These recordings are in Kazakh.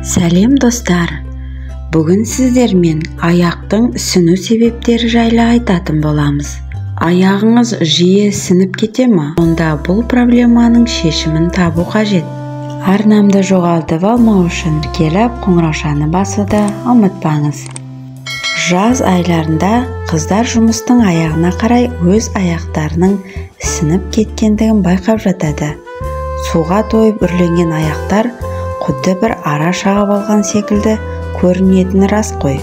Сәлем, достар! Бүгін сіздермен аяқтың ісіну себептері жайлы айтатын боламыз. Аяғыңыз жиі ісініп кете ме? Онда бұл проблеманың шешімін табу қажет. Арнамды жоғалтып алмау үшін келіп қоңыраушаны басуды ұмытпаңыз. Жаз айларында қыздар жұмыстың аяғына қарай өз аяқтарының ісініп кеткендігін байқап жатады. Суға тойып үрленген аяқтар құдды бір ара шағып алған секілді көрінетіні рас қой.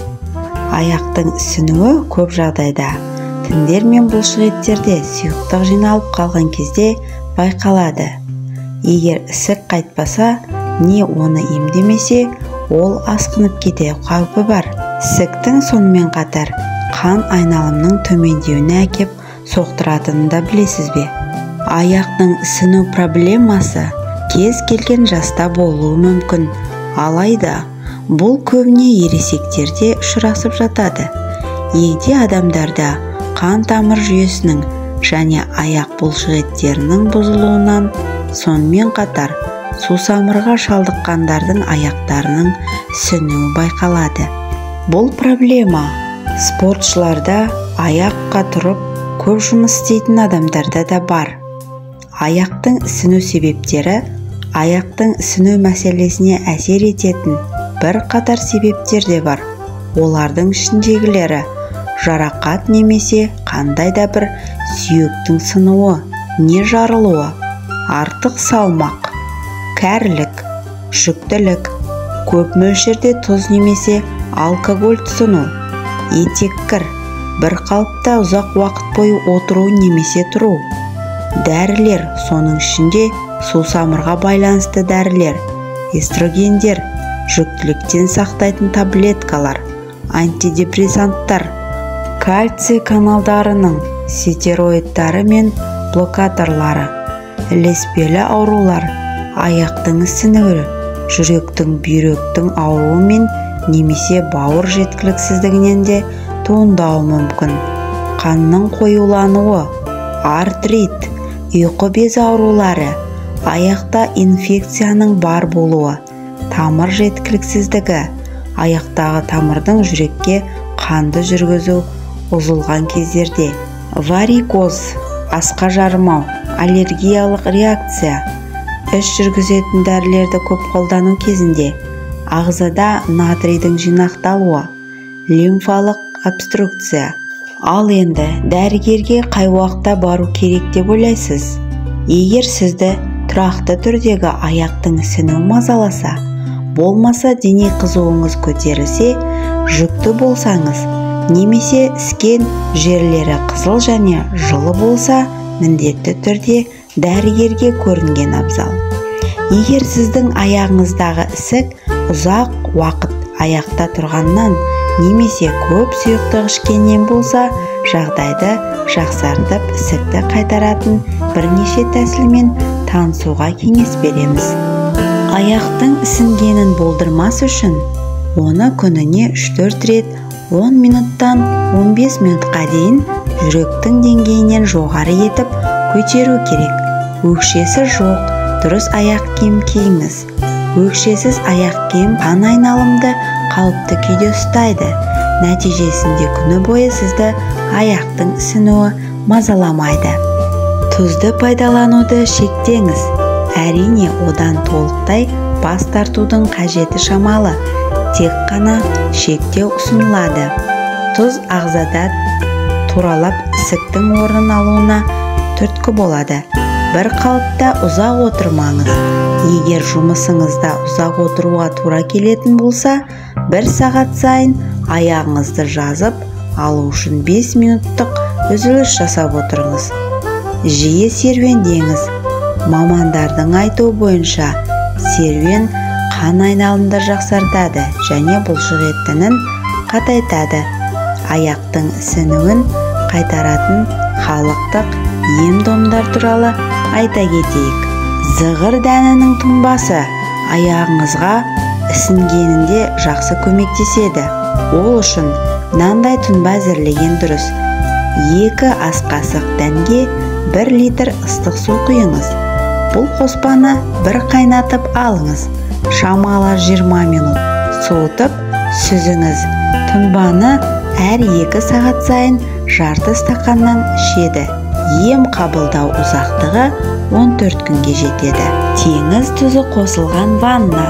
Аяқтың ісінуі көп жағдайда тіндер мен бұлшық еттерде сұйықтық жиналып қалған кезде байқалады. Егер ісік қайтпаса, не оны емдемесе, ол асқынып кете қаупі бар. Ісіктің сонымен қатар қан айналымының төмендеуіне әкеп соқтыратынын да білесіз бе? Аяқтың ісіну проблемасы кез келген жаста болуы мүмкін. Алайда бұл көбіне ересектерде ұшырасып жатады. Егде адамдарда қан тамыр жүйесінің және аяқ бұлшық еттерінің бұзылуынан, сонымен қатар сусамырға шалдыққандардың аяқтарының ісінуі байқалады. Бұл проблема спортшыларда, аяққа тұрып көп жұмыс істейтін адамдарда да бар. Аяқтың ісіну себептері. Аяқтың ісіну мәселесіне әсер ететін бір қатар себептер де бар. Олардың ішіндегілері жарақат немесе қандай да бір сүйектің сынуы, не жарылуы, артық салмақ, кәрілік, жүктілік, көп мөлшерде тұз немесе алкоголь тұтыну, етеккір, бір қалыпта ұзақ уақыт бойы отыру немесе тұру, дәрілер, соның ішінде сусамырға байланысты дәрілер, эстрогендер, жүктіліктен сақтайтын таблеткалар, антидепрессанттар, кальций каналдарының стероидтары мен блокаторлары, ілеспелі аурулар, аяқтың ісінуі, жүректің, бүйректің ауруы мен немесе бауыр жеткіліксіздігінен де туындауы мүмкін. Қанның қоюлануы, артрит, ұйқы безі аурулары, аяқта инфекцияның бар болуы, тамыр жеткіліксіздігі, аяқтағы тамырдың жүрекке қанды жүргізу бұзылған кездерде, варикоз, асқа жарымау, аллергиялық реакция, іш жүргізетін дәрілерді көп қолдану кезінде, ағзада натрийдің жинақталуы, лимфалық обструкция. Ал енді дәрігерге қай уақытта бару керек деп ойлайсыз? Егер сізді тұрақты түрдегі аяқтың ісінуі мазаласа, болмаса дене қызуыңыз көтерілсе, жүкті болсаңыз, немесе іскен жерлері қызыл және жылы болса, міндетті түрде дәрігерге көрінген абзал. Егер сіздің аяғыңыздағы ісік ұзақ уақыт аяқта тұрғаннан немесе көп сұйықтық ішкеннен болса, жағдайды жақсартып, ісікті қайтаратын бірнеше тәсілмен танысуға кеңес береміз. Аяқтың ісінгенін болдырмас үшін оны күніне 3-4 рет 10 минуттан 15 минутқа дейін жүректің деңгейінен жоғары етіп көтеру керек. Өкшесі жоқ, дұрыс аяқ киім киіңіз. Өкшесіз аяқ киім қан айналымды қалыпты күйде ұстайды. Нәтижесінде күні бойы сізді аяқтың ісінуі мазаламайды. Тұзды пайдалануды шектеңіз. Әрине, одан толықтай бас тартудың қажеті шамалы, тек қана шектеу ұсынылады. Тұз ағзада туралап ісіктің орнын алуына түрткі болады. Бір қалыпта ұзақ отырмаңыз. Егер жұмысыңызда ұзақ отыруға тура келетін болса, бір сағат сайын аяғыңызды жазып алу үшін 5 минуттық үзіліс жасап отырыңыз. Жиі серуендеңіз. Мамандардың айтуы бойынша, серуен қан айналымды жақсартады және бұлшық еттінің қатайтады. Аяқтың ісінуін қайтаратын халықтық ем-домдар туралы айта кетейік. Зығыр дәнінің тұнбасы аяғыңызға ісінгенінде жақсы көмектеседі. Ол үшін мынандай тұнба әзірлеген дұрыс. 2 ас қасық дәнге 1 литр ыстық су құйыңыз. Бұл қоспаны бір қайнатып алыңыз. Шамалы 20 минут суытып, сүзіңіз. Тұнбаны әр 2 сағат сайын жарты стақаннан ішеді. Ем қабылдау ұзақтығы 14 күнге жетеді. Теңіз тұзы қосылған ванна.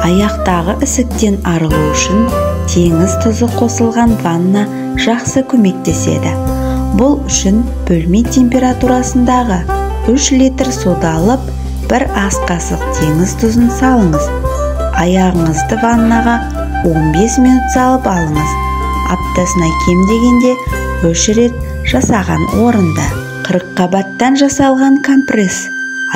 Аяқтағы ісіктен арылу үшін теңіз тұзы қосылған ванна жақсы көмектеседі. Бұл үшін бөлме температурасындағы 3 литр суды алып, 1 ас қасық теңіз тұзын салыңыз. Аяғыңызды ваннаға 15 минут салып алыңыз. Аптасына кем дегенде 3 рет жасаған орынды. Қырыққабаттан жасалған компресс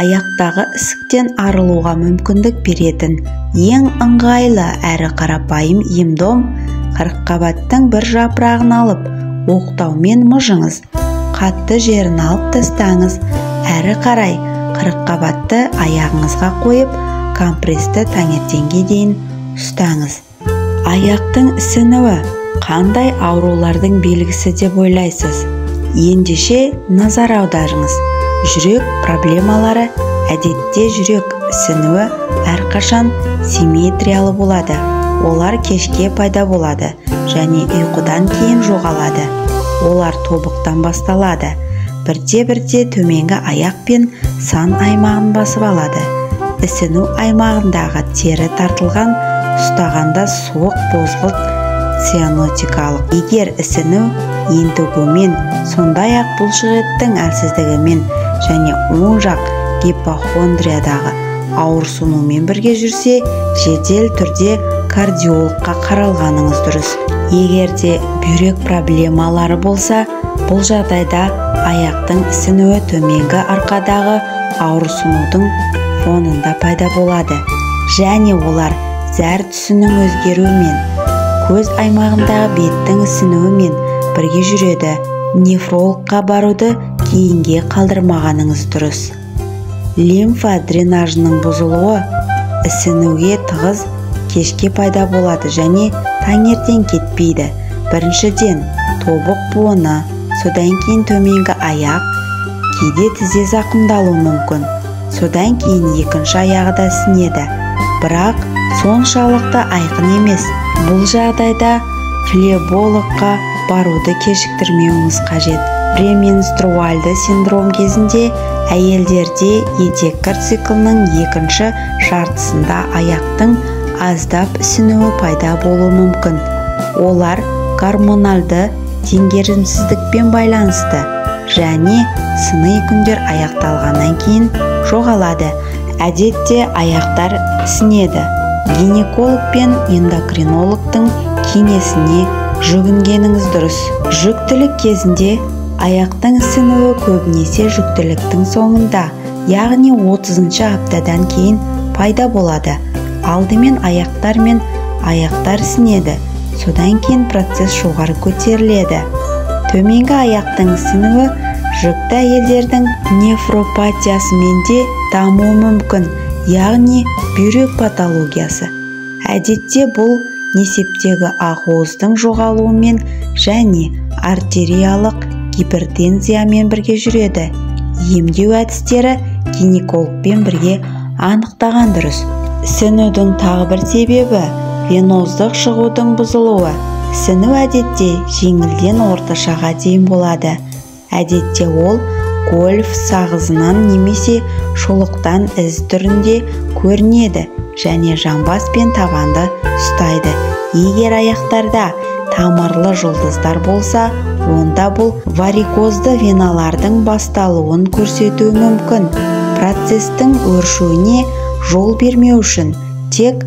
аяқтағы ісіктен арылуға мүмкіндік беретін ең ыңғайлы әрі қарапайым ем-дом. Қырыққабаттың бір жапырағын алып, оқтаумен мыжыңыз. Қатты жерін алып тастаңыз. Әрі қарай қырыққабатты аяғыңызға қойып, компрессті таңертеңге дейін ұстаңыз. Аяқтың ісінуі қандай аурулардың белгісі деп ойлайсыз? Ендеше назар аударыңыз. Жүрек проблемалары. Әдетте жүрек ісінуі әрқашан симметриялы болады. Олар кешке пайда болады және ұйқыдан кейін жоғалады. Олар тобықтан басталады. Бірте-бірте төменгі аяқ пен сан аймағын басып алады. Ісіну аймағындағы тері тартылған, ұстағанда суық бозғылт цианотикалық. Егер ісіну ентігумен, сондай-ақ бұлшықеттің әлсіздігімен және оң жақ гипохондриядағы ауырсынумен бірге жүрсе, жедел түрде кардиологқа қаралғаныңыз дұрыс. Егер де бүйрек проблемалары болса, бұл жағдайда аяқтың ісінуі төменгі арқадағы ауырсынудың фонында пайда болады және олар зәр түсінің өзгеруімен, көз аймағындағы беттің ісінуімен бірге жүреді. Нефрологқа баруды кейінге қалдырмағаныңыз дұрыс. Лимфа дренажының бұзылуы ісінуге тығыз кешке пайда болады және таңертең кетпейді. Біріншіден тобық буыны, содан кейін төменгі аяқ, кейде тізе зақымдалуы мүмкін. Содан кейін екінші аяғы да ісінеді, бірақ соншалықты айқын емес. Бұл жағдайда флебологқа баруды кешіктірмеуіңіз қажет. Пременструальды синдром кезінде әйелдерде етеккір циклінің екінші жартысында аяқтың аздап ісінуі пайда болуы мүмкін. Олар гормоналды теңгерімсіздікпен байланысты және сыни күндер аяқталғаннан кейін жоғалады. Әдетте аяқтар ісінеді. Гинеколог пен эндокринологтың кеңесіне жүгінгеніңіз дұрыс. Жүктілік кезінде аяқтың ісінуі көбінесе жүктіліктің соңында, яғни 30 аптадан кейін пайда болады. Алдымен аяқтар мен аяқтар ісінеді, содан кейін процесс жоғары көтеріледі. Төменгі аяқтың ісінуі жүкті әйелдердің нефропатиясымен де дамуы мүмкін, яғни бүйрек патологиясы. Әдетте бұл несептегі ақуыздың жоғалуымен және артериялық гипертензиямен бірге жүреді. Емдеу әдістері гинекологпен бірге анықтаған дұрыс. Ісінудің тағы бір себебі веноздық шығудың бұзылуы. Ісіну әдетте жеңілден орташаға дейін болады. Әдетте ол гольф сағызынан немесе шұлықтан із түрінде көрінеді және жамбас пен табанды ұстайды. Егер аяқтарда тамырлы жұлдыздар болса, онда бұл варикозды веналардың басталуын көрсетуі мүмкін. Процестің өршуіне жол бермеу үшін тек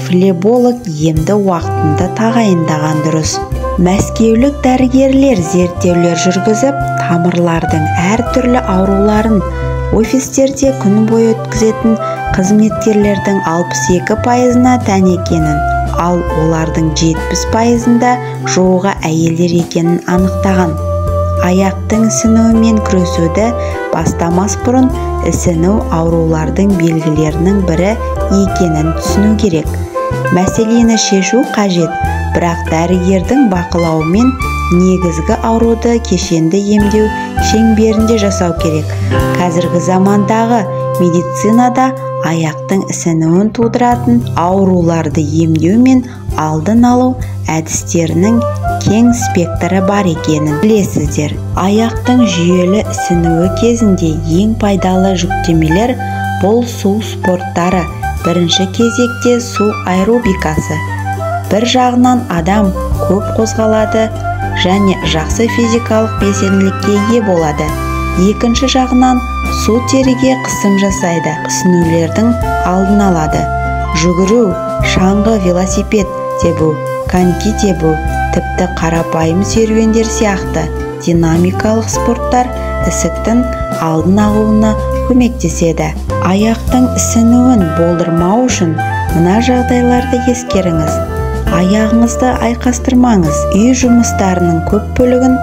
флеболог емді уақытында тағайындаған дұрыс. Мәскеулік дәрігерлер зерттеулер жүргізіп, тамырлардың әртүрлі ауруларын офистерде күн бойы өткізетін қызметкерлердің 62%-на тән екенін, ал олардың 70%-ында жуығы әйелдер екенін анықтаған. Аяқтың ісінуімен күресуді бастамас бұрын ісіну аурулардың белгілерінің бірі екенін түсіну керек. Мәселені шешу қажет, бірақ дәрігердің бақылауымен негізгі ауруды кешенді емдеу шеңберінде жасау керек. Қазіргі замандағы медицинада аяқтың ісінуін тудыратын ауруларды емдеу мен алдын алу әдістерінің кең спектрі бар екенін білесіздер. Аяқтың жүйелі ісінуі кезінде ең пайдалы жүктемелер бұл су спорттары, бірінші кезекте су аэробикасы. Бір жағынан адам көп қозғалады және жақсы физикалық белсенділікке ие болады. Екінші жағынан су теріге қысым жасайды, ісінулердің алдын алады. Жүгіру, шаңғы, велосипед тебу, коньки тебу, тіпті қарапайым серуендер сияқты динамикалық спорттар ісіктің алдын алуына көмектеседі. Аяқтың ісінуін болдырмау үшін мына жағдайларды ескеріңіз. Аяғыңызды айқастырмаңыз. Үй жұмыстарының көп бөлігін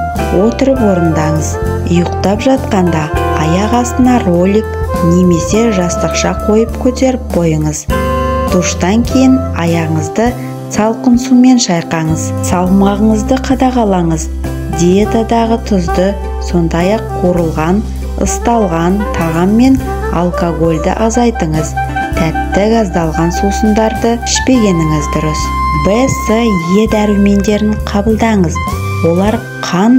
отырып орындаңыз. Ұйықтап жатқанда аяқ астына ролик немесе жастықша қойып көтеріп қойыңыз. Душтан кейін аяғыңызды салқын сумен шайқаңыз. Салмағыңызды қадағалаңыз. Диетадағы тұзды, сондай-ақ қуырылған, ысталған тағам мен алкогольді азайтыңыз. Тәтті газдалған сусындарды ішпегеніңіз дұрыс. Б, С, Е дәрумендерін қабылдаңыз. Олар қан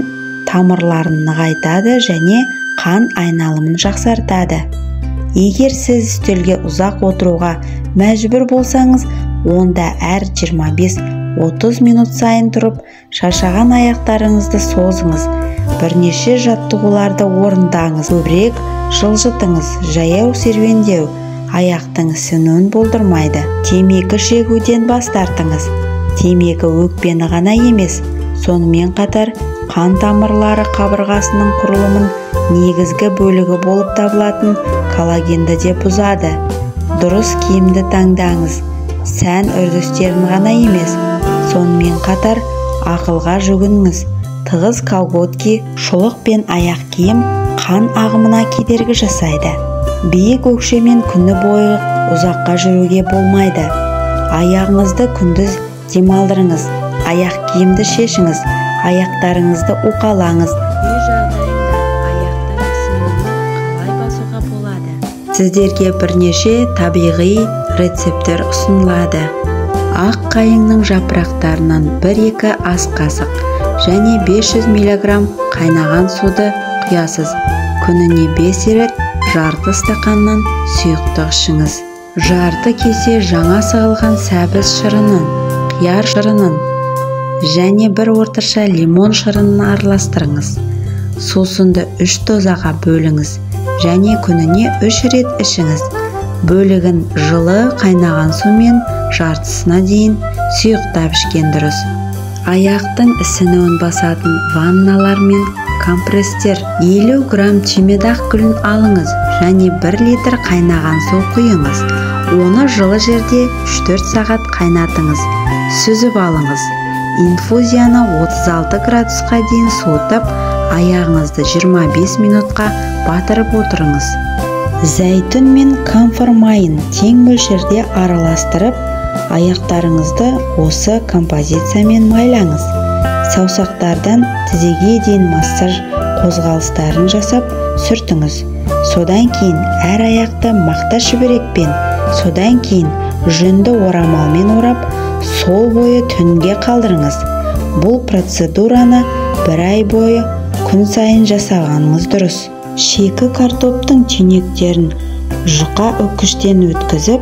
тамырларын нығайтады және қан айналымын жақсартады. Егер сіз үстелге ұзақ отыруға мәжбүр болсаңыз, онда әр 25-30 минут сайын тұрып, шаршаған аяқтарыңызды созыңыз. Бірнеше жаттығуларды орындаңыз. Көбірек жылжытыңыз. Жаяу серуендеу аяқтың ісінуін болдырмайды. Темекі шегуден бас тартыңыз. Темекі өкпені ғана емес, сонымен қатар қан тамырлары қабырғасының құрылымын негізгі бөлігі болып табылатын коллагенді де бұзады. Дұрыс киімді таңдаңыз. Сән үрдістерін ғана емес, сонымен қатар ақылға жүгініңіз. Тығыз колготки, шұлық пен аяқ киім қан ағымына кедергі жасайды. Биік өкшемен күні бойы ұзаққа жүруге болмайды. Аяғыңызды күндіз демалдырыңыз, аяқ киімді шешіңіз, аяқтарыңызды уқалаңыз. Үй жағдайында аяқтың ісінуін қалай басуға болады? Сіздерге бірнеше табиғи рецепттер ұсынылады. Ақ қайыңның жапырақтарынан 1-2 ас қасық және 500 мг қайнаған суды құясыз. Күніне 5 рет жарты стақаннан сұйықтық ішіңіз. Жарты кесе жаңа сығылған сәбіз шырынын, қияр шырынын және бір орташа лимон шырынын араластырыңыз. Сусынды 3 дозаға бөліңіз және күніне 3 рет ішіңіз. Бөлігін жылы қайнаған сумен жартысына дейін сұйықтап ішкен дұрыс. Аяқтың ісінуін басатын ванналар мен компресстер. 50 грамм түймедақ гүлін алыңыз және 1 литр қайнаған су құйыңыз. Оны жылы жерде 3-4 сағат қайнатыңыз. Сүзіп алыңыз. Инфузияны 36 градусқа дейін суытып, аяғыңызды 25 минутқа батырып отырыңыз. Зәйтүн мен камфор майын тең мөлшерде араластырып, аяқтарыңызды осы композициямен майлаңыз. Саусақтардан тізеге дейін массаж қозғалыстарын жасап сүртіңіз. Содан кейін әр аяқты мақта шүберекпен, содан кейін жүнді орамалмен орап, сол бойы түнге қалдырыңыз. Бұл процедураны бір ай бойы күн сайын жасағаныңыз дұрыс. Шикі картоптың түйнектерін жұқа үкіштен өткізіп,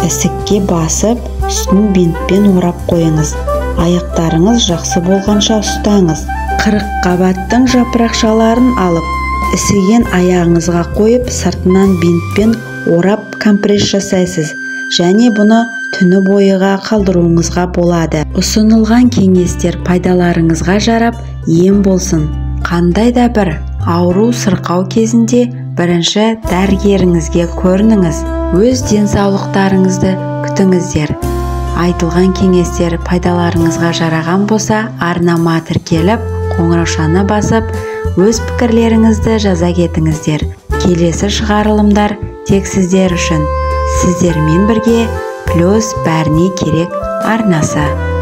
ісікке басып, үстін бинтпен орап қойыңыз. Аяқтарыңыз жақсы болғанша ұстаңыз. 40 қабаттың жапырақшаларын алып, ісіген аяғыңызға қойып, сыртынан бинтпен орап компресс жасайсыз және бұны түні бойыға қалдыруыңызға болады. Ұсынылған кеңестер пайдаларыңызға жарап, ем болсын. Қандай да бір ауру сырқау кезінде бірінші дәрігеріңізге көрініңіз. Өз денсаулықтарыңызды күтіңіздер. Айтылған кеңестер пайдаларыңызға жараған болса, арнама тіркеліп, қоңыраушаны басып, өз пікірлеріңізді жаза кетіңіздер. Келесі шығарылымдар тек сіздер үшін. Сіздермен бірге плюс бәріне керек арнасы.